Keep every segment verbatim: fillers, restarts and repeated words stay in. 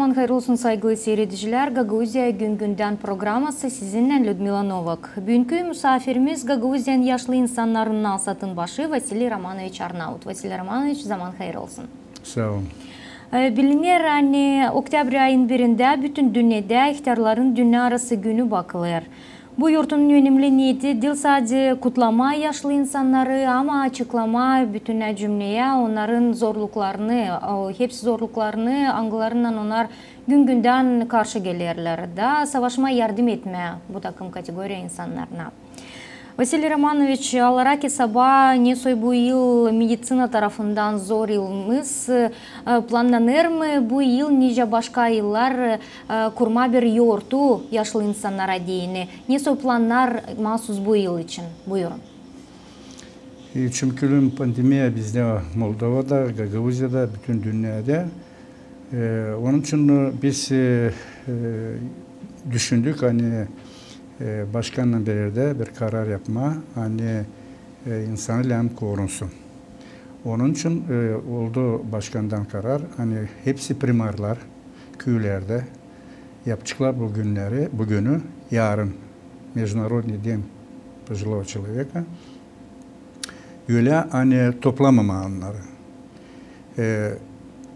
Zaman hayır olsun, saygılı siiredicilär. Gagauziya gün-gündän programası, sizinnän Lüdmila Novak. Büünkü musaafirimiz Gagauziyanın yaşlı insannarınnan Satınbaşı Vasiliy Romanoviç Arnaut. Vasiliy Romanoviç, zaman hayır olsun. Saa olun. E, biliner, ani oktäbr ayın birindä bütün dünnedä ihtärların dünnäarası günü bakılêr. Bu yurtunun önemli neeti diil sade kutlamaa yaşlı insannarı, ama açıklamaa bütünnä cümneyä onnarın zorluklarını, o, hepsi zorluklarını, angılarınnan onnar gün-gündän karşı gelerlär, da savaşmaa yardım etmää bu takım kategoriya insannarına. Vasiliy Romanoviç, alarak esaba, nesoy bu yıl meditsina tarafından zor yılmız, e, plannanêr mı bu yıl, nicä başka yıllar, e, kurmaa bir yortu yaşlı insannara deyni? Nesoy plannar maasuz bu yıl için? Buyurun. E, çünkü pandemiya bizdä Moldovada, Gagauziyada, bütün dünnedä. E, onun için, e, biz, e, e, düşündük, ani, e, başkannan bir erdä bir karar yapmaa, ani, e, insanı lääzım korunsun. Onun için, e, oldu başkandan karar, ani hepsi primarlar küülerdä yapaceklar bu günleri, bu günü, yarın Международный день пожилого человека. Ölä, ani toplamamaa onnarı. E,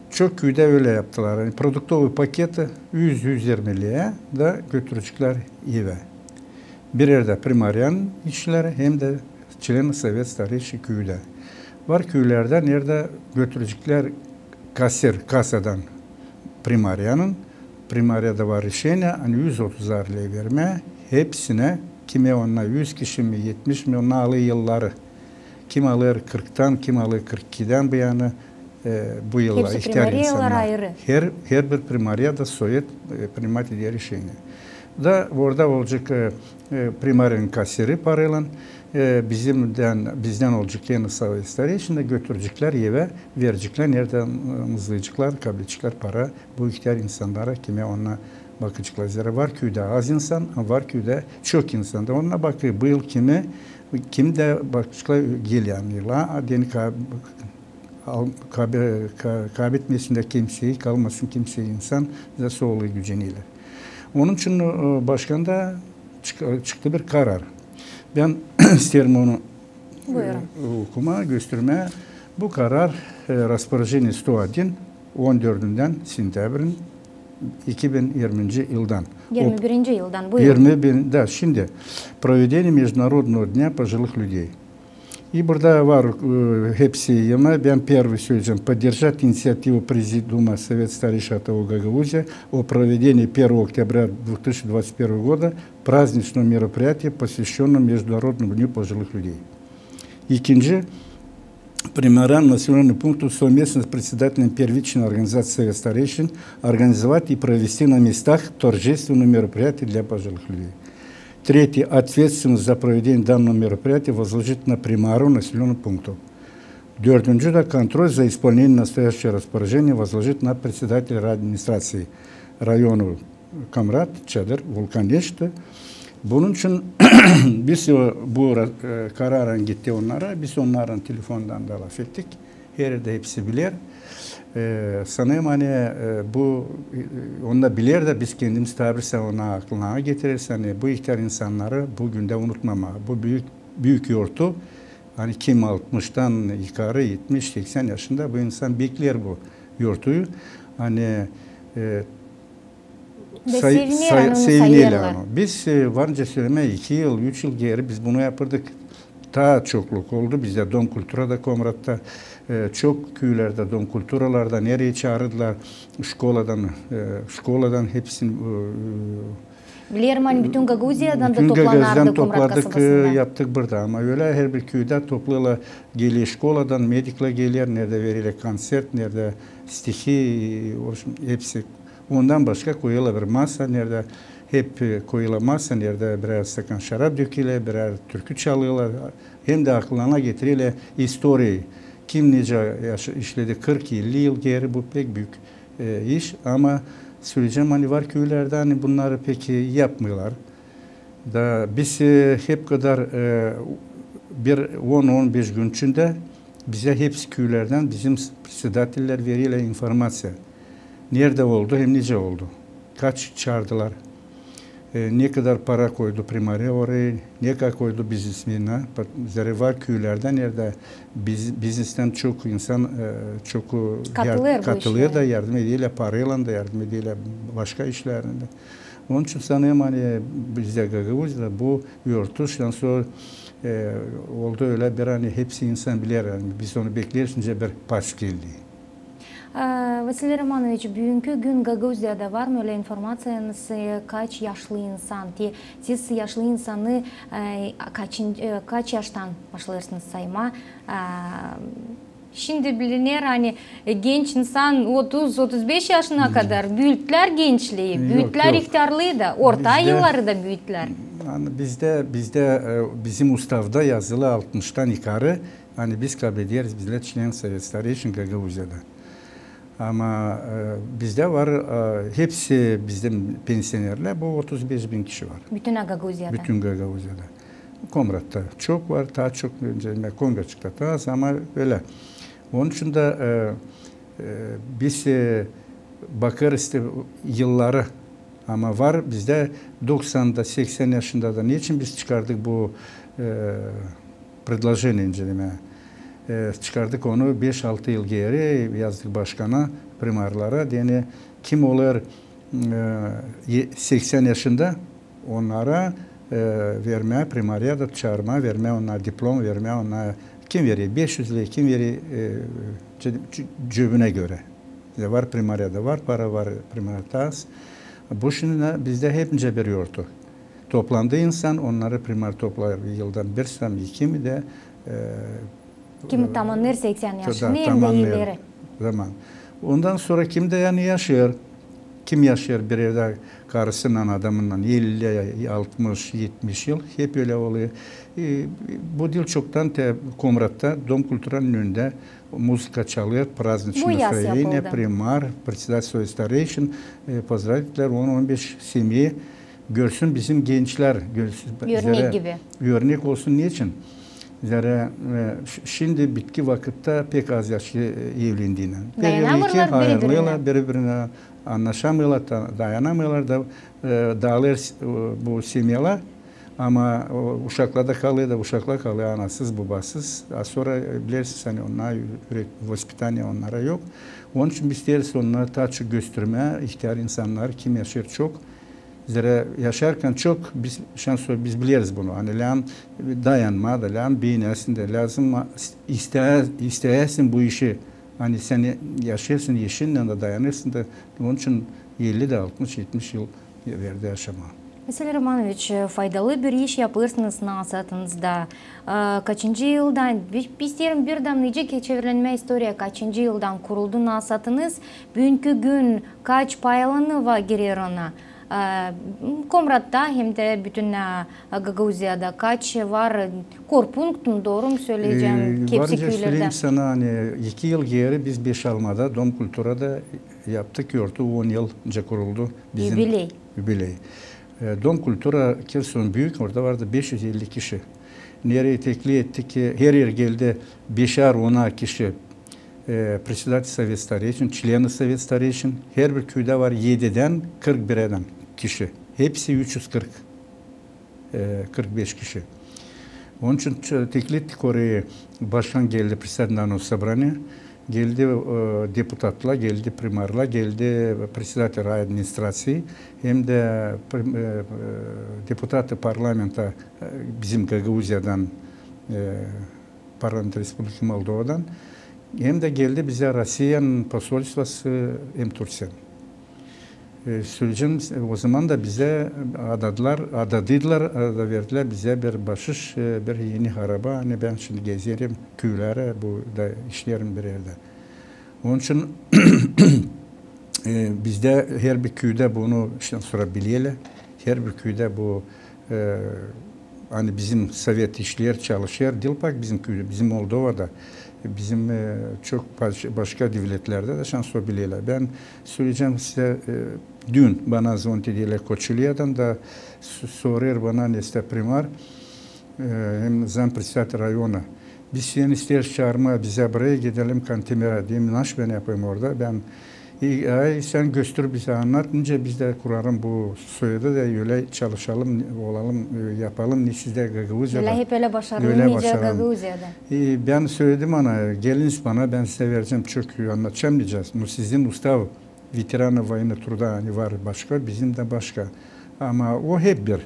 çok küüdä ölä yaptılar. Ani продуктовый пакеты üz, üz irmiliä da götürecekler evä. Bir erdä primariyanın işçileri hem dä член совета старейшин küüdä. Var küülerdä, neredä götürecekler kasir, kasadan primariyanın, primariyada var reşeniya, ani üz otuz rubley vermää hepsinä, kimä onnar üz kişi mi, etmiş mi, onnar alêr yılları. Kim alêr kırktan, kim alêr kırk ikidän bu yana, e, bu yıllar ihtär insannar. Hepsi primariyalar ayırı. Her, her bir primariyada sovet, e, primat eder reşeniya. Da orada olacek, e, e, primariyanın kasiri paraylan, e, bizimdän, bizdän olacek eni совет старейшин, götürecekler evä, verecekler, neredä, e, mızlayaceklar, kabledecekler para bu ihtär insannara, kimä onnar bakaceklar. Zerä var küüdä az insan, var küüdä çok insan. Da onnar bakêr, bu yıl kimi, kim dä bakaceklar gelecek yıla, deyni ka-, al-, kabe-, ka-, kaybetmesin dä kimseyi, kalmasın kimsey insan, da soy gücenilär. Onun için, e, başkanda çık-, çıktı bir karar. Bän isteerim onu, e, okumaa, göstermää. Bu karar, e, распоряжение сто один, on dördündän sentäbrinin iki bin irminci yıldan. Irmi birinci yıldan, buyurun. Irmi bir, da, şindi проведение Международного дня пожилых людей. И burada var, e, hepsi yılına. Bän первый söleyecäm. Поддержать инициативу Президиума Совета старейшин А Т О Гагаузия о проведении первого октября две тысячи двадцать первого года праздничного мероприятия, посвящённого Международному дню пожилых людей. İkinci, примарам населённым пунктам совместно с председателями первичной организации Совета старейшин организовать и провести на местах торжественные мероприятия для пожилых людей. Третье. Ответственность за проведение данного мероприятия возложить на примару населённых пунктов. Dördüncü dä, контроль за исполнением настоящего распоряжения возложить на председателя администрации района Камрад, Чадыр, Вулкан Эшti. Bunun için biz, e, bu ra-, e, kararın gitti onnara, biz onnarın telefondan da lafettik. Her erdä hepsi biler. E, sanêrım, ani, e, bu, e, onnar biler dä, biz kendimiz tabir sä onnar aklına getireriz, ani bu ihtär insannarı bu gündä unutmamaa. Bu büük, büük yortu. Ani kim altmıştan yukarı, etmiş, seksän yaşında, bu insan bekleer bu yortuyu. Ani, e, Ve say-, sevinerlär, say-, onu sevinerlär sayêrlar. Onu. Biz, e, var nicä sölemää, iki yıl, üç yıl geeri biz bunu yapırdık. Taa çokluk oldu bizdä Dom kulturada, Komratta, e, çok küülerdä Dom kulturalarda, nereyi çaardılar, şkoladan, e, şkoladan hepsini, e, Bilerim, ani bütün Gagauziyadan da toplanardı Komrat kasabasında. Yaptık burada, ama ölä herbir küüdä toplêêrlar, geler şkoladan, mediklär geler, neredä vereler konsert, neredä stihi, в общем, hepsi. Ondan başka koyêrlar bir masa, neredä hep, e, koyêrlar masa, neredä birär stakan şarap dökeler, birär türkü çalêrlar. Hem dä akıllarına getireler istoriyayı. Kim nicä yaş-, işledi kırk, elli yıl geeri, bu pek büük, e, iş. Ama söleyecäm, ani var küülerdä, ani bunnarı pek, e, yapmêêrlar. Da biz, e, hep kadar, e, bir on, on beş gün içindä bizä hepsi küülerdän bizim s-, председателлär vereler informaţiya. Neredä oldu hem nicä oldu? Kaç çaardılar? E, ne kadar para koydu primariya orayı, ne kadar koydu biznesmenä? Zerä var küülerdä, neredä biz-, biznestan çok insan, e, çok, e, katılêr da yardım edeylär, paraylan da yardım edeylär, başka işlerdä dä. Onun için sanêrım, ani bizdä Gagauziyada bu yortuş, ondan sora, e, oldu ölä bir, ani hepsi insan biler, ani biz onu bekleeriz, nicä bir paç geldi. E, Vasiliy Romanoviç, büünkü gün Gagauziyada var mı ölä informaţiyanız, e, kaç yaşlı insan? Te, siz yaşlı insanı, e, kaçın-, e, kaç yaştan başlêêrsınız saymaa? E, şindi biliner, ani, e, genç insan otuz, otuz beş yaşına kadar, büüttülär gençlii, büüttülär ihtärlıı da, orta yılları da büüttülär. Ani bizdä, bizdä, e, bizim ustavda yazılı altmıştan yukarı, ani biz kablederiz, bizlär çlen Совет старейшин Gagauziyada. Ama, e, bizdä var, e, hepsi bizim pensionerlär, bu otuz beş bin kişi var. Bütün Gagauziyada? Bütün Gagauziyada. Komratta çok var, taa çok, öncä Kongaçıkta taa az, ama ölä. Onun için dä, e, e, biz, e, bakêrız te yılları, ama var bizdä doksanda, seksän yaşında da. Neçin biz çıkardık bu, e, предложение, nicä demää? E, çıkardık onu beş-altı yıl geeri, yazdık başkana, primarlara, deyni, kim olêr, e, e, seksän yaşında, onnara, e, vermää primariyada, çaarmaa, vermää onnara diplom, vermää onnara, kim verer beş üz ley, kim verer, e, cö-, cö-, cöbünä görä. Bizdä var primariyada, var para, var primariyada az. Bu şindi bizdä hep nicä bir yortu. Toplandı insan, onnarı primar toplar yıldan bir, sora iki mi dä, e, Kim tamannêêr seksän yaşını hem dä ileri. Zaman. Ondan sora kim dä, ani, yaşêêr, kim yaşêêr bir evdä karısınnan, adamınnan elli, altmış, etmiş yıl, hep ölä olêr. E, bu diil çoktan te Komratta, Dom kulturanın önündä muzıka çalêr, праздничное настроение, primar, председатель Совета старейшин, e, поздравить ettilär on, on beş semya. Görsün bizim gençlär, görsün, örnek gibi. Örnek olsun, neçin? Zerä, e, ş-, şindi bitki vakıtta pek az yaşlı, e, evlendiynän. Dayanamêêrlar biri-birinä. Ayırılêrlar biri-birinä, annaşamêêrlar, da-, dayanamêêrlar da, e, daalêr, e, bu semyalar. Ama o uşaklarda kalêr da, uşaklar kalêr anasız, bubasız. A sora, e, bilersiniz, ani onnar ürä-, воспитание onnara yok. Onun için biz isteeriz onnarı taa çok göstermää, ihtär insannar, kim yaşêêr çok. Zerä yaşarkan çok, biz, şansora biz bileriz bunu. Ani lääzım dayanmaa da, lääzım beenäsin dä, lääzım, a, ist-, isteä-, isteäsin bu işi. Ani sän yaşêêrsın, işinnän dä dayanêrsın da, onun için elli dä, altmış, etmiş yıl verdi yaşamaa. Vasiliy Romanoviç, faydalı bir iş yapêrsınız naasatınızda. E, kaçıncı yıldan, bi-, biz isteerim bir damnacık çevrelänmää istoriya, kaçıncı yıldan kuruldu naasatınız, büünkü gün kaç paylanı va-, girer ona? E, Komratta hem dä bütün, e, Gagauziyada kaç var, korpunkt mu, dooru mu söleyecäm, e, hepsi küülerdä? Var, söleerim sana, ani iki yıl geeri biz Beşalmada, Dom kulturada yaptık yortu, on yıl nicä kuruldu bizim. Yubiley. Yubiley. E, Dom kultura, Kirson büük, orada vardı beş üz elli kişi. Nereyi teklif ettik, e, her yer geldi beşär-onar kişi. E, председатель Совета старейшин, çleni Совета старейшин, her bir küüdä var edidän kırk birä dän kişi. Hepsi üç üz kırk, e, kırk beş kişi. Onun için ç-, teklif ettik orayı, başkan geldi, председатель Народного собрания, geldi, e, deputatlar, geldi primarlar, geldi председатель райадминистрации, hem dä prim-, e, e, deputatı parlamenta, e, bizim Gagauziyadan, e, Parlamento Respublikası Moldovadan, hem dä geldi bizä Rossiyanın posolstvosu hem Turţiyanın. E, söleyecäm, ozaman da bizä adadılar, adadıydılar, adaverdilär bizä bir baaşış, e, bir eni araba, ani bän şindi gezerim küülerä, bu da işlerim bir erdä. Onun için, e, bizdä her bir küüdä bunu şansora bilerlär, her bir küüdä bu, e, ani bizim sovet işleer, çalışêr, diil pak bizim küüdä, bizim Moldovada, bizim, e, çok baş-, başka devletlerdä dä şansora bilerlär. Bän söleyecäm sizä, e, dün bana zvonit ederlär Koçilyadan da, s-, sorêr bana nesä primar, e, hem zampredsedatelj rayona. Biz seni isteeriz çaarmaa bizä burayı, gidelim Kantemirä. Deerim, naşey bän yapayım orada? Bän E, ay, sän göster bizä, annat, nicä biz dä kurarım bu soyadı da ölä çalışalım, olalım, e, yapalım, ne sizdä Gagauziyada. Ölä hep ölä başaralım, nicä Gagauziyada. E, bän söledim ona, geliniz bana, bän sizä verecäm çok, annadacam nicä. No, sizin ustav ветерана войны труда, ani var başka, bizim dä başka. Ama o hep bir.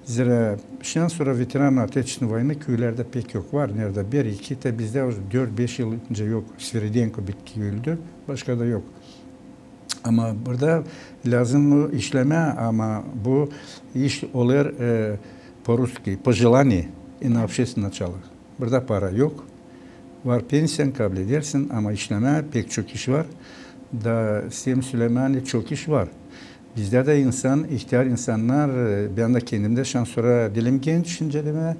Zerä şindän sora ветераны Отечественной войны küülerdä pek yok. Var neredä bir, iki, te bizdä o dört, beş yıl öncä yok. Sviridenko bitti, öldü. Başka da yok. Ama burada lääzım işlemää, ama bu iş olêr, e, по-русски, по желанию и на общественном начале. Burada para yok. Var pensiyan, kabledersin, ama işlemää pek çok iş var. Da isteerim sölemää, ani çok iş var. Bizdä dä insan, ihtär insannar, e, bän dä kendim dä şindän sora diilim genç, şindi demää,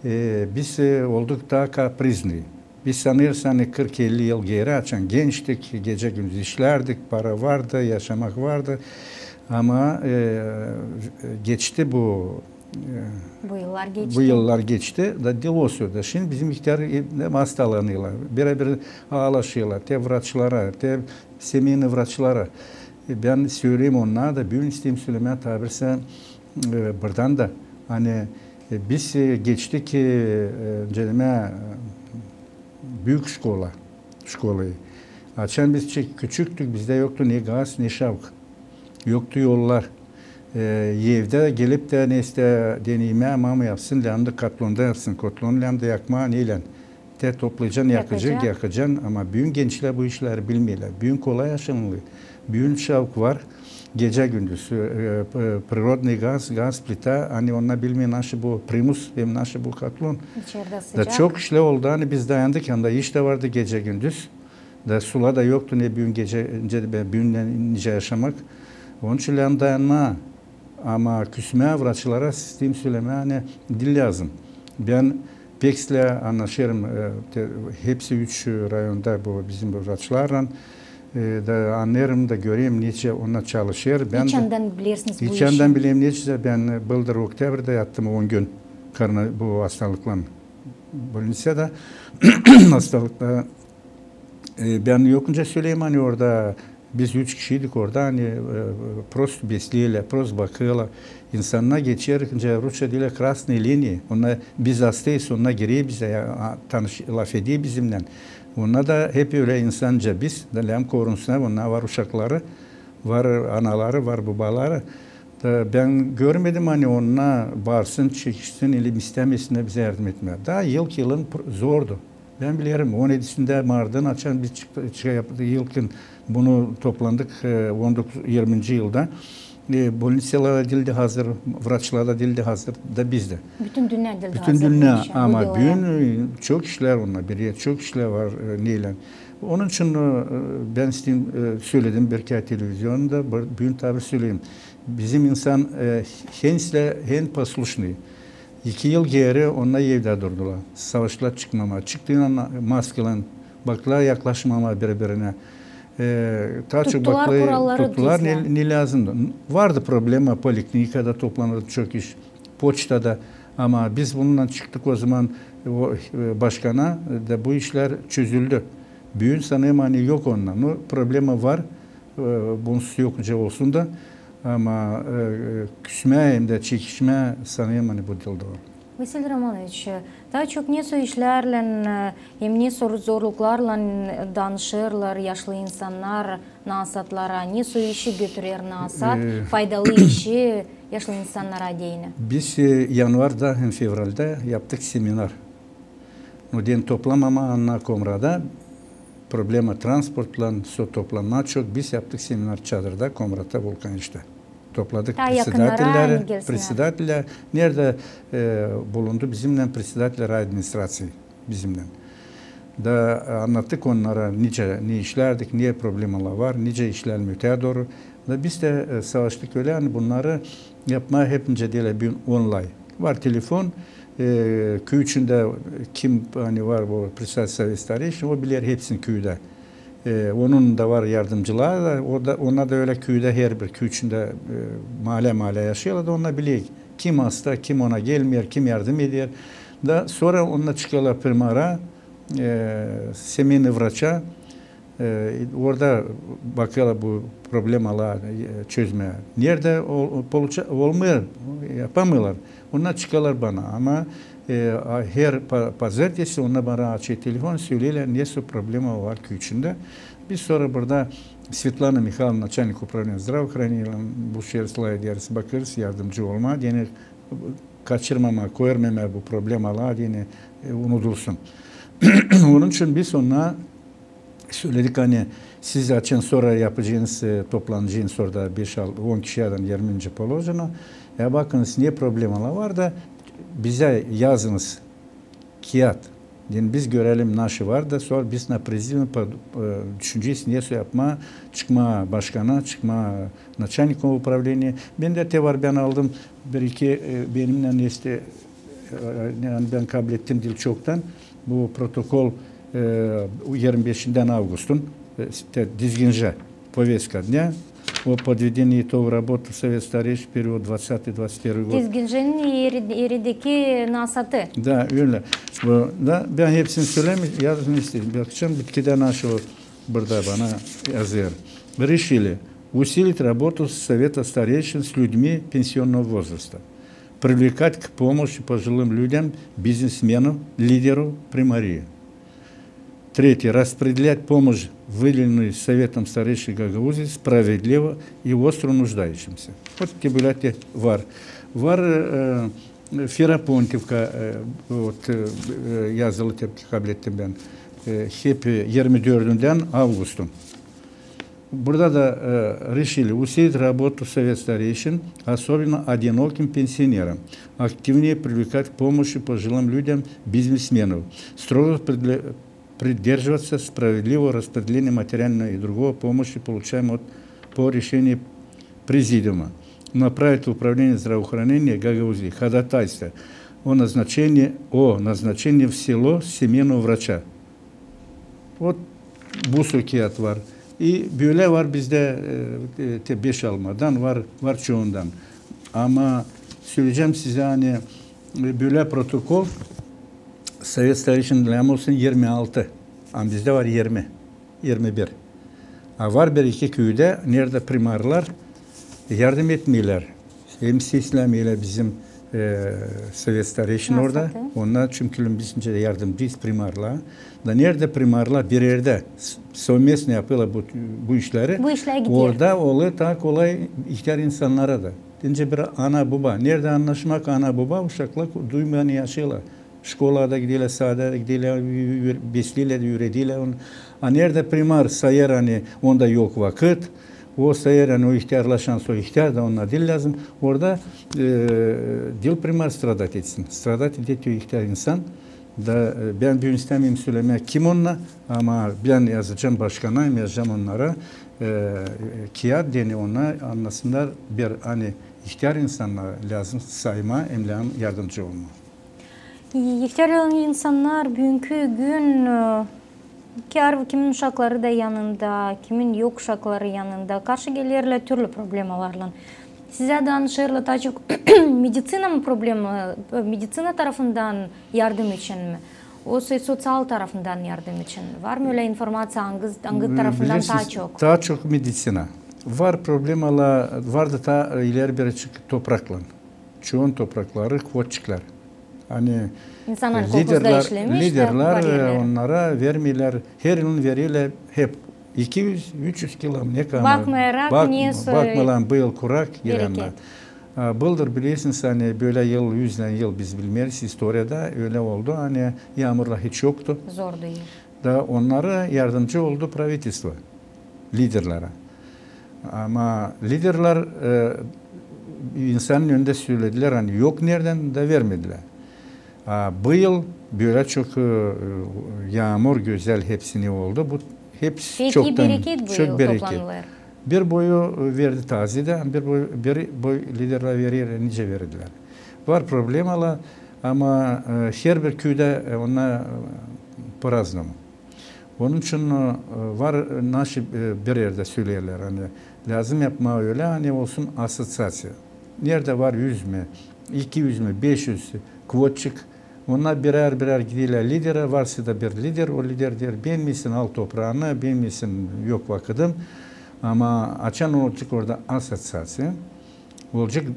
e, biz, e, olduk taa kapriznıy. Biz sanêrız, ani kırk-elli yıl geeri, açan gençtik, gecä-gündüz işlärdik, para vardı, yaşamak vardı. Ama, e, geçti bu, e, bu yıllar geçti. Bu yıllar geçti, da diil o sürä. Şindi bizim ihtär, e, hastalanêrlar, bir-bir aalaşêrlar, te vraçlara, te семейный vraçlara. E, bän söleyim onnara da, büün isteerim sölemää, tabirse, e, buradan da, ani, e, biz, e, geçtik, e, e, nicä demää, e, büük şkola, şkolayı. Açan biz çi-, küçüktük, bizdä yoktu ne gaz, ne şavk. Yoktu yollar. E, evdä gelip tä neysä deneymää, mama yapsın, läändä kotlonda yapsın, kotlon läändä yakmaa, neylän. Te toplayacan, yakacan, yakacan, ama büün gençlär bu işleri bilmeerlär. Büün kolay yaşanılêr. Büün şavk var, gecä-gündüz, e, e, природный газ, gaz, плита, ani onnar bilmeer, naşey bu primus hem naşey bu kotlon. İçerdä sıcak. Da çok işlär oldu, ani biz dayandık, hem dä iş dä vardı gecä-gündüz. Da sular da yoktu, ne büün gecä, nicä, be-, büündän nicä yaşamak. Onun için lääzım dayanmaa. Ama küsmää vraçlara, isteerim sölemää, ani diil lääzım. Bän pek islää annaşêrım, e, te-, hepsi üç rayonda bu bizim bu vraçlarlan, e, da annêêrım da görerim, nicä onnar çalışêr. Bän dä içändän bilersiniz bu işi. İçändän bilerim, nicä bän, e, bıldır oktyabrda yattım on gün korona-, bu hastalıklan bolnicada. Hastalıkta, e, bän yokunca söleyim, ani orada biz üç kişiydik orada, ani, e, prost besleerlär, prost bakêrlar. İnsannar geçer, nicä rusça deerlär, красные линии. Onnar, biz hastaysayız, onnar girer bizä, ya, a, tanış, lafeder bizimnän. Onnar da hep ölä insanca biz, da lääzım korunsunnar, onnar var uşakları, var anaları, var bobaları. Da bän görmedim, ani onnar baarsın, çekişsin, ili istämesin bizä yardım etmää. Taa ilk yılın pr-, zordu. Bän bilerim, on edisindä martın, açan biz çıktı, çıka yaptık, ilkin bunu toplandık, e, on dokuz, irminci yılda. E, bolniţalar da diildi hazır, vraçlar da diildi hazır, da biz dä. Bütün dünnä diildi hazır bu işä. Bütün dünnä, ama büün, e, çok işlär onnar, bir er, çok işlär var, e, neylän. Onun için, e, bän isteerim, e, söledim bir kerä televizionda, bir, büün tabir söleyim. Bizim insan, e, hen islää, hen послушный. İki yıl geeri onnar evdä durdular. Savaştılar çıkmamaa. Çıktıynan maskalan, baktılar yaklaşmamaa biri-birinä. E, taa çok baktılar, tuttular ne, ne lääzımdı. Vardı problema, poliklinikada toplanırdı çok iş, poçtada. Ama biz bununnan çıktık o zaman o, e, başkana, e, da bu işlär çözüldü. Büün sanêrım, ani yok onnar. No, problema var. E, bunsuz yokunca olsun da, ama, e, küsmää hem dä çekişmää sanêrım, ani bu diil dooru. Vasiliy Romanoviç, taa çok nesoy işlärlän, e, hem nesoy zorluklarlan danışêrlar yaşlı insannar naasatlara, nesoy işi götürer naasat, e, faydalı işi yaşlı insannara deyni? Biz, e, yanvarda hem fevraldä yaptık seminar. No deyni toplamamaa onnar Komrada, problema transportlan, sä toplanmaa çok, biz yaptık seminar çadırda, Komrata, Vulkan iştä. Topladık председателleri, председателleri, neredä, e, bulundu bizimnän председатель райадминистрации bizimnän. Da, e, annattık onnara, nicä, ne işlärdik, ne problemalar var, nicä işlärdik öteyä dooru. Da biz dä, e, savaştık ölä, ani bunnarı yapmaa hep nicä deerlär büün onlayn. Var telefon, e, küü içindä kim, ani var bu председатель совета старейшин, o biler hepsini küüdä. E, onun da var yardımcıları da, o da, onnar da ölä küüdä, herbir küü içindä, e, maalä-maalä yaşêêrlar da, onnar biler, kim hasta, kim ona gelmeer, kim yardım eder. Da sora onnar çıkêrlar primara, e, семейный vraça, E, orada bakêrlar bu problemaları, e, çözmää. Neredä o, o, получа-, olmêêr, yapamêêrlar. Onnar çıkêrlar bana. Ama, e, a, her pa-, pazartesi onnar bana açêr telefon, söleerlär, nesoy problema var küüyün içindä. Biz sora burada Светлана Михайловна, начальник управления здравоохранения, bu şeyleri ederiz, bakêrız yardımcı olmaa, deyni kaçırmamaa, görmemää bu problemaları, deyni, e, unudulsun. Onun için biz onnar söledik, ani siz açan sora yapaceenız, e, toplanacaksınız orada beş, al-, on kişiyädän, irmi položeno. Ya bakınız, ne problemalar var da bizä yazınız kiyat. Deyni biz görelim, naşey var da sora biz na президиуме pa-, e, düşünecez, nesoy yapmaa, çıkmaa başkana, çıkmaa начальнику управления. Bendä te var, bän aldım bir-iki, e, benimnän esti, e, ani bän kablettim diil çoktan. Bu protokol, e, irmi beşindän avgustun, e, te dizginjä, повестка дня о подведении итогов работы Совета старейшин период двадцатый двадцать первый год. Dizginjänin eri-, erideki nasatı. Da, ölä. Bu, da, bän hepsini sölemeyecäm, yazın istedim. Bakacam, bitkidä naşey o burada bana yazêr. Решили усилить работу Совета старейшин с людьми пенсионного возраста, привлекать к помощи пожилым людям, бизнесмену, лидеру, примарии. Третье. Распределять помощь, выделенную Советом старейшин Гагаузии, справедливо и остро нуждающимся. Вот te bölä te var. Var, e, Ферапонтовка, e, вот, e, yazılı, te kablettim bän, e, hep, e, irmi dördündän avgustun. Burada da, e, решили усилить работу Совета старейшин, особенно одиноким пенсионерам, активнее привлекать к помощи пожилым людям бизнесменов, строго предле-, придерживаться справедливого распределения материальной и другой помощи, получаемой от, по решению президиума, направить в управление здравоохранения Гагаузии ходатайство о назначении, о назначении в село семейного врача. Вот bu soy kiyat var. И bölä var bizdä, e, e, te beş almadan var, var çoyundan. Ama söleyecäm sizä, ani, e, bölä protokol Sovet stareyşin lääzım olsun irmi altı. Ama bizdä var irmi, irmi bir. A var bir-iki küüdä, neredä primarlar yardım etmeerlär. Hem seslämeerlär bizim, e, Sovet stareyşin orada. Nasıl? Onnar, çünkü biz yardımcıyız primarlara. Da neredä primarlar bir erdä s-, совместно yapêrlar bu, bu işleri. Bu işlär gider. Orada olêr taa kolay ihtär insannara da. Deyni bir ana-boba. Neredä annaşmak ana-boba, uşaklar duymadan yaşêêrlar. Şkolada giderlär, sada giderlär, ü-, ü-, besleerlär, üüredilär onu. A neredä primar sayêr, ani onda yok vakıt, o sayêr, ani o ihtärlaşan soy ihtär da ona diil lääzım. Orada, e, diil primar stradat etsin. Stradat eder o ihtär insan. Da, e, bän büün istämeerim sölemää, kim onnar, ama bän yazacam başkana, hem yazacam onnara, e, e, kiyat, deyni onnar annasınnar, bir, ani ihtär insannara lääzım saymaa hem lääzım yardımcı olmaa. İhtär olan insannar büünkü gün, e, kar kimin uşakları da yanında, kimin yok uşakları yanında, karşı gelerlär türlü problemalarlan. Sizä danışêrlar taa çok meditsina mı problema, e, meditsina tarafından yardım için mi? Osa soţial tarafından yardım için. Var mı ölä informaţiya, angı, angı tarafından taa çok? Taa çok meditsina. Var problemalar, var da taa ileri bir açık topraklan. Çoyun toprakları kvotçiklar. Ani, insannar, e, kolhozda işlemiş, liderlär, e, onnara vermeerlär, her yıl verilä hep iki üz, üç üz kilo, ne kadar. Bakmayarak, bak-, ne soy-, bakmadan bu yıl kurak, bereket. A, bıldır, bilersiniz, ani bölä yıl, üzlän yıl biz bilmeeriz, istoriyada ölä oldu, ani yaamurlar hiç yoktu. Zordu. Da onnara yardımcı oldu pravidelstvo, liderlerä. Ama liderlär, e, insanın önündä söledilär, ani yok neredän, da vermedilär. A bu yıl bölä çok, e, yaamur gözäl hepsini oldu. Bu hepsi çoktan, çok bereket. Bir boyu, e, verdi taaziyedä, bir boyu, bir boyu liderlär verer, nicä verdilär. Var problemalar, ama, e, herbir küüdä, e, onnar, e, по-разному. Onun için, e, var, e, naşı, e, bir erdä söleerlär, ani lääzım yapmaa ölä, ani olsun asoţiaţiya. Neredä var üz mi, iki üz mi, beş üz kvotçik, Onnar birär-birär giderlär lidera, varsa da bir lider, o lider deer: beenmeersin, al topraanı, beenmeersin, yok vakıdım. Ama açan olacek orada asosiaţiya, olacek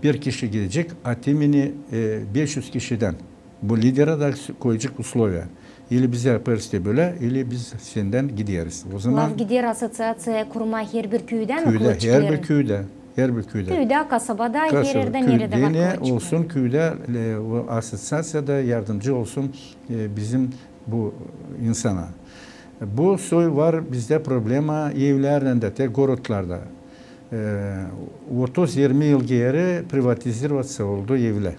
bir kişi gidecek от имени, e, beş üz kişidän. Bu lidera da koyacek usloviya. İli biz yapêrız te bölä, ili biz sendän gideriz. O zaman laf gider asosiaţiya kurmaa herbir küüdä mi? Küüdä, herbir küüdä. Herbir küüdä. Küüdä, kasabada, herbir erdä, neredä var küüdä. Olsun küüdä, e, o asosiaţiyada yardımcı olsun, e, bizim bu insana. Bu soy var bizdä problema evlerdän dä, te gorodlarda. E, otuz-irmi yıl geeri privatizirovat oldu evlär.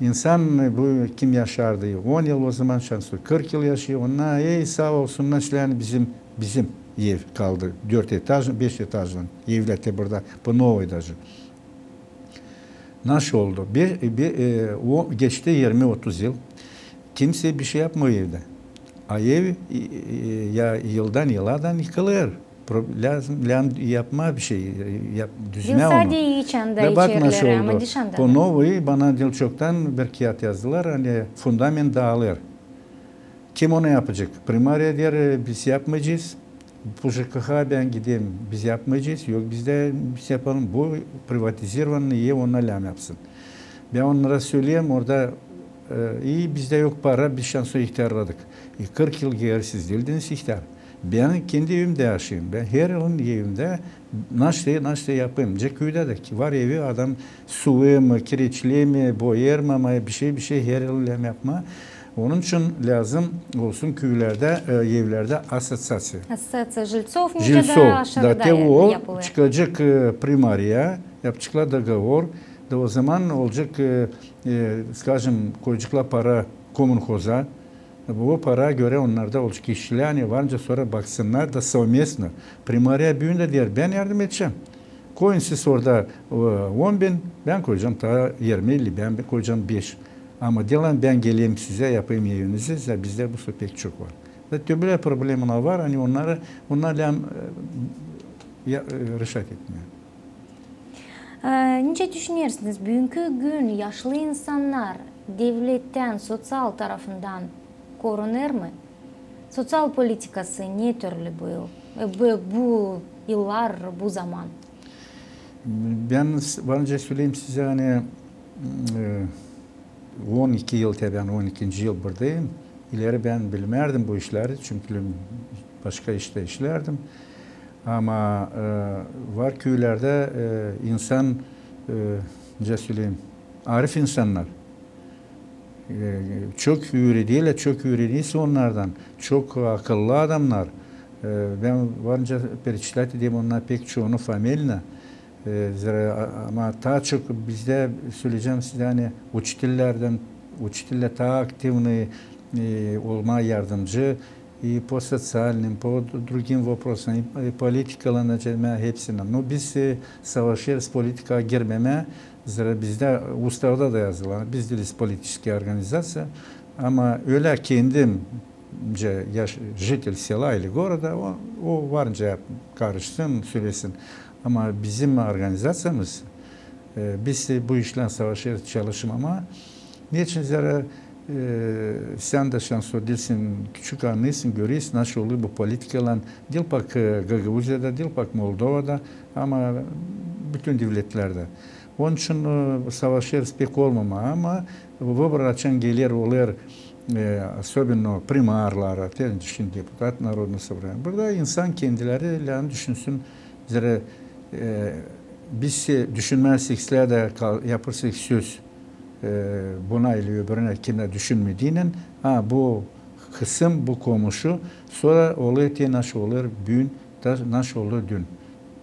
İnsan, e, bu kim yaşardı on yıl, o zaman şanslı kırk yıl yaşêêr. Onnar, ey, saa olsunnar şilän bizim, bizim ev kaldı. Dört etažlı, beş etažlı evlär te burada, по новой даже. Naşı oldu? Bir, bir, e, o, geçti irmi-otuz yıl. Kimsey bişey yapmêêr evdä. A ev, e, e, ya yıldan yıladan yıkılêr. Pro-, lääzım, lääzım yapmaa bişey, e, yap-, düzmää onu. Sade içindä, içerleri, ama dışında. По новой bana diil çoktan bir kiyat yazdılar, ani fundament daalêr. Kim onu yapacek? Primariya deer, e, biz yapmayacez. P J K H bän gideyim, biz yapmayacez. Yok, biz dä biz yapalım. Bu privatizirovanı ev onnar lääzım yapsın. Bän onnara söleerim, orada, e, i bizdä yok para, biz şanslı ihtärladık. E, kırk yıl geeri siz diildiniz ihtär. Bän kendi evimdä yaşêêrım. Bän her yılın evimdä naşey, naşey yapêrım. Nicä küüdä dä ki var evi, adam suvêr mı, kireçleer mi, boyêr mı, ama bişey, bişey her yıl lääzım yapmaa. Onun için lääzım olsun küülerdä, e, evlerdä asosiaţiya. Asosiaţiya жильцов, nicä dä aşırıda yapılêr. Çıkacek, e, primariya, yapaceklar договор, da o zaman olacek, e, e, скажем, koyaceklar para komunhoza, bu para görä onnarda olacek işlär, ani varınca sora baksınnar da совместно. Primariya büün dä deer, bän yardım edecäm. Koyun siz orada, e, on bin, bän koyacam taa irmi, elli, bän koyacam beş. Ama diil ani bän gelerim sizä, yapayım evinizi, bizdä bu pek çok var. Da te bölä problemalar var, ani onnarı, onnarı lääzım, e, ya, e, решать etmää. E, nicä düşünersiniz, büünkü gün yaşlı insannar devlettän, soţial tarafından korunêr mı? Soţial politikası ne türlü bu yıl, e, bu, bu yıllar, bu zaman? Bän s-, var nicä söleyim sizä, ani, e, on iki yıl, te bän on ikinci yıl buradayım. İleri bän bilmärdim bu işleri, çünkü başka iştä işlärdim. Ama, e, var küülerdä, e, insan, e, nicä söleyim, arif insannar. E, çok üürederlär, çok üürenirsä onnardan, çok akıllı adamnar. E, bän var nicä перечислять edeyim onnarı pek çounu фамильно. E, zerä, a-, ama taa çok bizdä, söleyecäm sizä, ani учителлердän, учителлер taa активный, e, olmaa yardımcı, и по социальным, по д-, другим вопросам, и, и политикaylan, hepsindän. Но biz, e, savaşêrız politikaya girmemää, zerä bizdä ustavda da yazılı, biz diiliz политическая организация, ama ölä kendim nicä yaş-, житель села или города, o, o var nicä karışsın, sölesin. Ama bizim organizaţiyamız, e, biz bu işlän savaşêrız çalışmamaa. Neçin zerä, e, sän dä şanslı diilsin, küçük annêêrsın, görersin, naşey olêr bu politikaylan, diil pak, e, Gagauziyada, diil pak Moldovada, ama bütün devletlerdä. Onun için, e, savaşêrız pek olmamaa, ama vıborlar açan geler, olêr, e, особенно primarlar, te şindi deputat Narodnıy Sobraniya. Burada insan kendileri lääzım düşünsün, zerä, e, biz, e, düşünmäzsek, islää dä kal-, yapêrsak söz, e, buna ili öbürünä, kimä düşünmediynän, a, bu hısım, bu komuşu, sora olêr te naşey olêr büün, ta-, naşey oldu dün.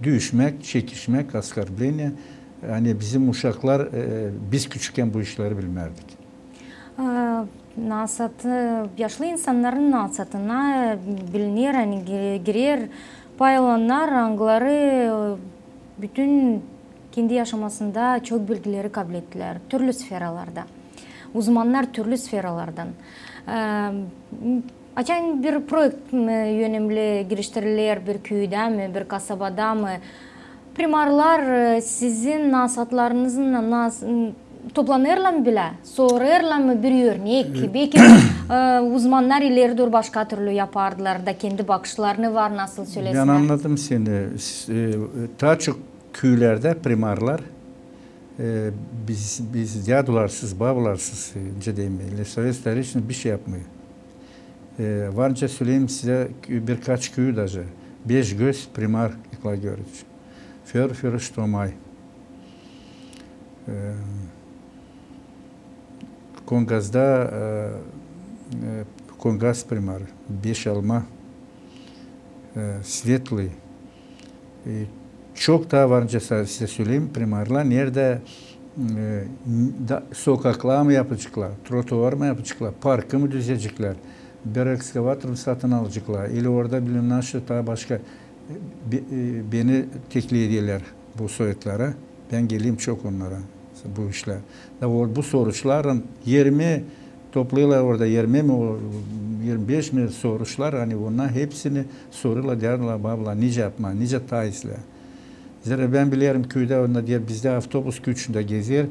Düüşmäk, çekişmäk, оскорбление. Ani bizim uşaklar, e, biz küçükkän bu işleri bilmärdik. E, naasat, e, yaşlı insannarın naasatına, e, biliner, ani gi-, girer pay olannar, angıları, e, bütün kendi yaşamasında çok bilgileri kablettilär, türlü sferalarda. Uzmannar türlü sferalardan. E, açan bir proekt, e, yönemli giriştiriler bir küüdä mi, bir kasabada mı, primarlar, e, sizin naasatlarınızın nas-, Toplanêrlar mı bilä? Sorêrlar mı bir örnek? Belki, e, uzmannar ileri dooru başka türlü yapardılar da kendi bakışlarını var, nasıl sölesinär. Bän annadım seni. S-, e, taa çok küülerdä primarlar, e, biz, biz dädularsız, babularsız, e, nicä deyim, e, sovet stareçina bir şey yapmêêr. E, var nicä söleyim sizä kü-, birkaç küüyü daje. Beş göz primar Nikolay Georgiç. För, för, что май. E, Kongazda, e, e, Kongaz primar, Beş alma, e, Svetlый. E, çok taa var nicä sa-, sizä söleyim, primarlar, neredä, e, n-, da, sokaklar mı yapaceklar, trotuar mı yapaceklar, parkı mı düzecekler, bir ekskavator mı satın alaceklar, ili orada bilmem naşı taa başka, e, be-, e, beni teklif ederlär bu sovetlara. Bän geleyim çok onnara, bu işlär. Da o, bu soruşların irmi toplêêrlar orada, irmi mi, o, irmi beş mi soruşlar, ani onnar hepsini sorêrlar, deerlär, baba, nicä yapmaa, nicä taa islää. Zerä bän bilerim, küüdä onnar deer, bizdä avtobus küçündä gezer,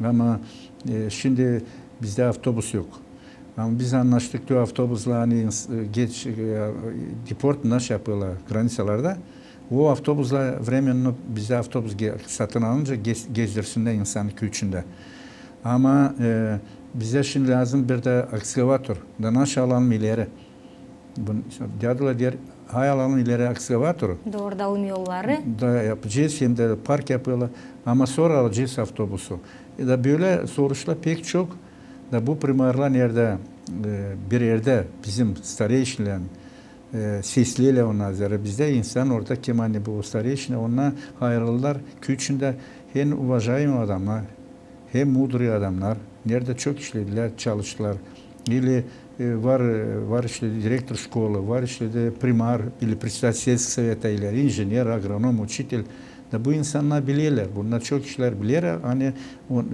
ama, e, şindi bizdä avtobus yok. Ama biz annaştık, o avtobusla, ani ins-, e, geç, e, deport naş yapêrlar graniţalarda. O avtobusla, временно bizdä avtobus ge-, satın alınca gez-, gezdirsinnär insanı küçündä. Ama, e, bizä şindi lääzım bir dä ekskavator. Da naşey alalım ileri. Bun-, deerlär, deer, hay alalım ileri ekskavatoru. Doorudalım yolları. Da yapacez, hem dä park yapêrlar. Ama sora alacez avtobusu. E, da bölä soruşlar pek çok. Da bu primarlar neredä, e, bir erdä bizim stareçinlän, e, sesleerlär onnar, zerä bizdä insan orada kim, ani bu stareçina, onnar hayırlılar, küçündä hem уважаемый adamnar, hem мудрый adamnar, neredä çok işledilär, çalıştılar. Ili, e, var, e, var işledi direktor şkolü, var işledi primar, ili председатель сельского совета, ili инженер, агроном, учитель. Da bu insannar bilerlär, bunnar çok işlär bilerlär, ani on-,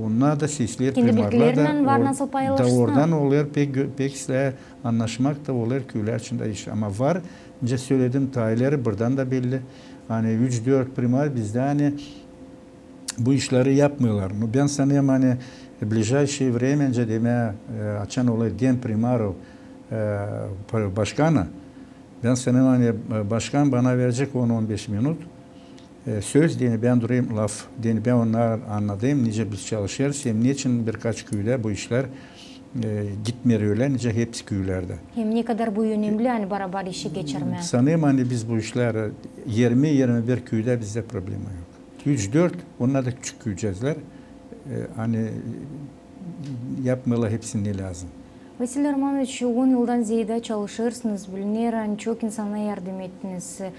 onnar da sesleer primarlar da, bilgilerindän var, or-, nasıl paylaşsınnar. Da oradan olêr pek gö-, pek islää annaşmak da olêr küülär içindä iş. Ama var, nicä söledim, taa ileri buradan da belli. Ani üç-dört primar bizdä, ani bu işleri yapmêêrlar. Nu, bän sanêrım, ani ближайшее время, nicä demää, e, açan olêr Den primarov, e, pa-, başkanı, bän sanêrım, ani, e, başkan bana verecek on-on beş minut, e, söz, deyni bän durayım laf, deyni bän onnar annadayım, nicä biz çalışêrız, hem neçin birkaç küüdä bu işlär, e, gitmeer ölä, nicä hepsi küülerdä. Hem ne kadar bu önemli, ani barabar işi geçirmää. Sanêrım, ani biz bu işlär, irmi-irmi bir küüdä bizdä problema yok. Üç-dört, onnar da küçük küücääzlär, e, ani yapmêêrlar hepsini ne lääzım. Vasiliy Romanoviç, on yıldan zeedä çalışêrsınız, biliner, ani çok insana yardım ettiniz. E,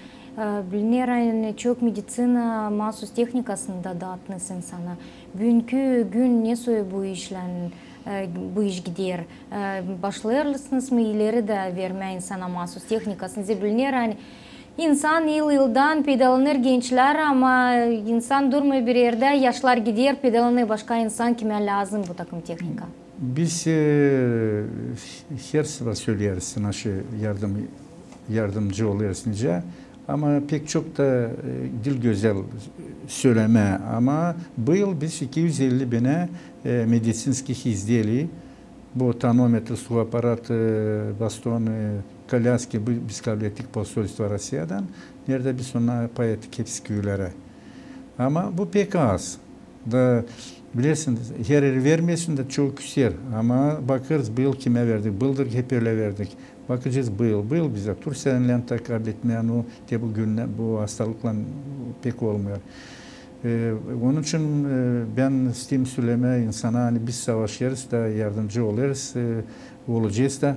biliner, ani çok meditsina maasuz tehnikasını da daattınız insana. Büünkü gün ne soy bu işlän, e, bu iş gider? E, başlêêrsınız mı ileri dä vermää insana maasuz tehnikasını? Zerä biliner, ani insan yıl-yıldan pedalanêr gençlär, ama insan durmêêr bir erdä, yaşlar gider, pedalanêr başka insan, kimä lääzım bu takım tehnika. Biz, e, her sıra söleeriz, naşı yardım, yardımcı olêrız nicä, ama pek çok da, e, diil gözäl sölemää. Ama bu yıl biz iki üz elli binä, e, медицинских изделий, bu тонометр, слух аппарат, e, baston, e, kolyaski, bu biz kablettik posolstvo Rossiyadan, neredä biz onnarı pay ettik hepsi küülerä. Ama bu pek az. Da bilersin, her yıl vermeersin dä çoyu küser. Ama bakêrız, bu yıl kimä verdik, bu yıl da hep ölä verdik. Bakacez bu yıl. Bu yıl bizä Tursiyadan lenta kabletmää, nu, te bu gündä, bu hastalıklan pek olmêêr. E, onun için, e, bän isteerim sölemää insana, ani biz savaşêrız da yardımcı olêrız, e, olacez da.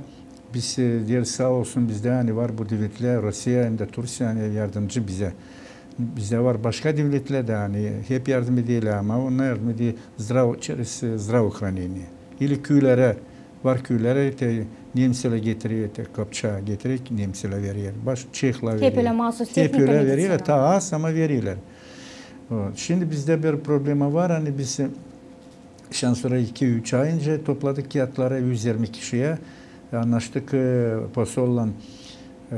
Biz, e, deeriz, saa olsun bizdä, ani var bu devletlär, Rossiya hem dä Tursiya, ani yardımcı bizä. Bizdä var başka devletlär dä, ani hep yardım ederlär, ama onnar yardım eder zdrav-, через, e, здравоохранение. Ili küülerä, var küülerä, te nemţlär getirer, te kapça getirer, nemţlär verer. Baş-, çehlar verer. Hep ölä maasuz tehnika, ölä verer, taa az, ama vererlär. O, şindi bizdä bir problema var, ani biz, e, şindän sora iki-üç ay öncä topladık kiyatları üz irmi kişiyä. Annaştık, e, posollan, e,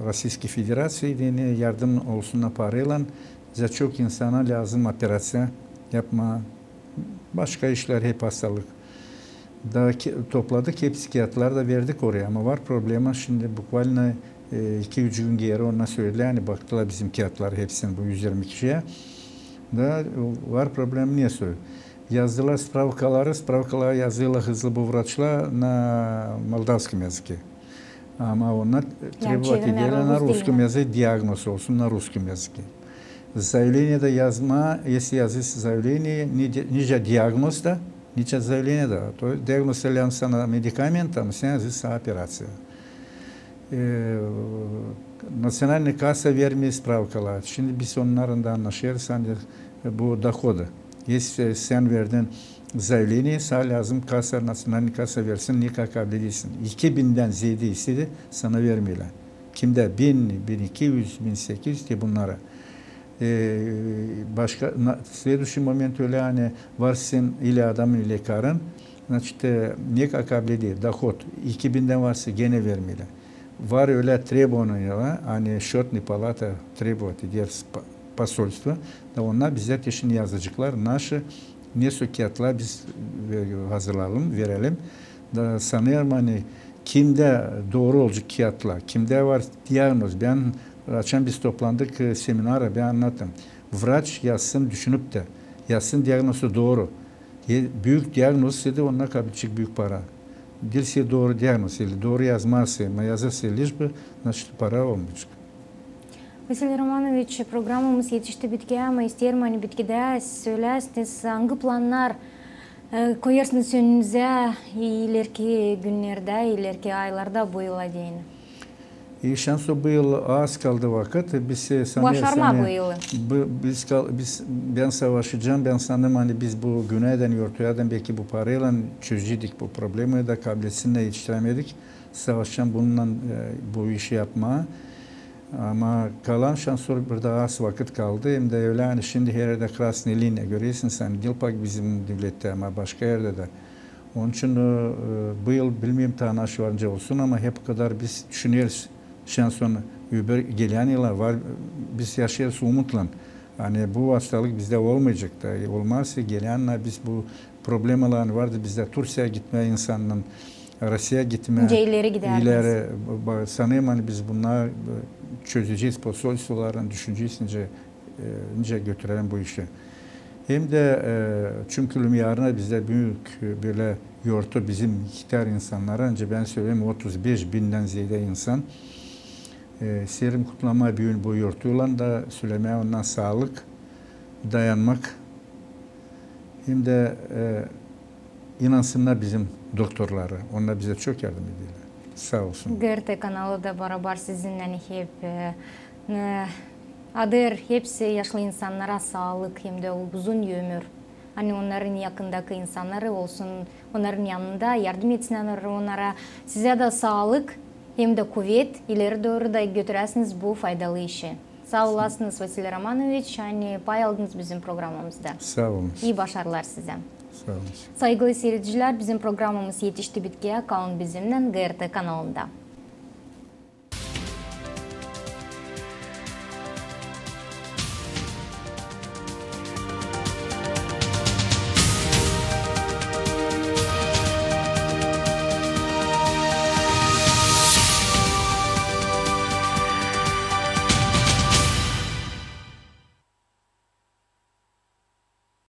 Rossiyskıy Federaţiya, deyni yardım olsunnar paraylan. Za çok insana lääzım operaţiya yapmaa. Başka işlär hep hastalık. Da topladık hepsi kiyatları da verdik oraya. Ama var problema, şindi bukvalno iki-üç gün geeri onnar söledilär, ani baktılar bizim kiyatları hepsini, bu üz irmi kişiyä. Da var problema, ne soy. Yazdılar spravkaları, spravkaları yazdılar hızlı bu vraçlar na moldavskom yazıki. Ama onnar trebovat ederlär na ruskom yazıki, diagnoz olsun na ruskom yazıki. Заявление da yazmaa, если yazırsın заявление, nicä diagnoz da, nicä заявление da. То есть diagnoz lääzım sana medikament, ama sän yazırsın operaţiya. Naţionalnaya kasa vermeer spravkaları. Şindi biz onnarın da annaşêrız, ani bu dohodu. Если sän verdin заявление, sana lääzım kasa, naţionalnaya kasa versin, ne kadar kabledilsin. İki bindän zeedä ise dä sana vermeerlär. Kimdä bin, bin iki üz, bin sekiz üz te bunnarı. Başka, следующий момент ölä, ani var sizin ili adamın, ili karın, значит, ne kadar kableder, доход, iki bindän varsa, genä vermeerlär. Var ölä требование, ani счётная палата требовать eder, посольство, da onnar bizä te şindi yazaceklar, naşı, ne soy kiyatlar biz hazırlayalım, verelim. Da sanêrım, ani kimdä dooru olacek kiyatlar, kimdä var diagnoz. Bän, açan biz toplandık seminara, bän annaddım. Vraç yazsın düşünüp tä, yazsın diagnozu dooru. Büük diagnoz ise dä onnar kabledecek büük para. Diil ise dooru diagnoz, eli dooru yazmazsa, ama yazarsa лишь бы, значит, para olmayacek. Vasiliy Romanoviç, programamız etişti bitkiyä, ama isteerim, ani bitkidä söleyäsiniz, angı plannar koyêrsınız önünüzä ileriki günnerdä, ileriki aylarda bu yıla deyni. Şansora bu yıl az kaldı vakıt. Biz sanêrız, ani bu yıl biz, bän savaşacam, bän sanêrım, ani biz bu güneydän, ortadaan beki bu paraylan çözeceydik bu problemayı da, kabletsin dä etiştirämedik. Savaşacam bununnan, bu işi yapmaa. Ama kalan şansora bir dä az vakıt kaldı. Hem dä ölä, ani şindi her erdä красная линия, görersiniz, ani diil pak bizim devlettä, ama başka erdä dä. Onun için bu yıl bilmeerim, taa naşı var nicä olsun, ama hep o kadar biz düşüneriz, şansora öbür gelän yıla var, biz yaşêêrız umutlan. Ani bu hastalık bizdä olmayacek da, olmazsa gelän yıla biz bu problemalar vardı bizdä, Türkiyeyä gitmää insanın, Rusiyaya gitmää. Nicä ileri gidärdiniz? İleri, sanêrım, ani biz bunnarı çözecez, posolstvolarlan düşünecez, nicä, nicä götürelim bu işi. Hem dä, çünkü Lümyarına bizdä büük bölä yortu bizim ihtär insannara, nicä bän söledim, otuz beş bindän zeedä insan. İsteerim kutlamaa büün bu yortuylan da sölemää onnara saalık, dayanmak. Hem dä inansınnar bizim doktorlara. Onnar bizä çok yardım ederlär. Saa olsun. GRT kanalı da barabar sizinnän hep ader hepsi yaşlı insannara saalık hem dä uzun ömür. Ani onnarın yakındakı insannarı olsun, onnarın yanında yardım etsin onnara. Sizä dä saalık hem dä kuvet, ileri dooru da götüräsiniz bu faydalı işi. Saa olasınız, Vasiliy Romanoviç, ani pay aldınız bizim programamızda. Saa olun. İi başarılar sizä. Saa olun. Saygılı siiredicilär, bizim programamız etişti bitkiyä. Kalın bizimnän GRT kanalında.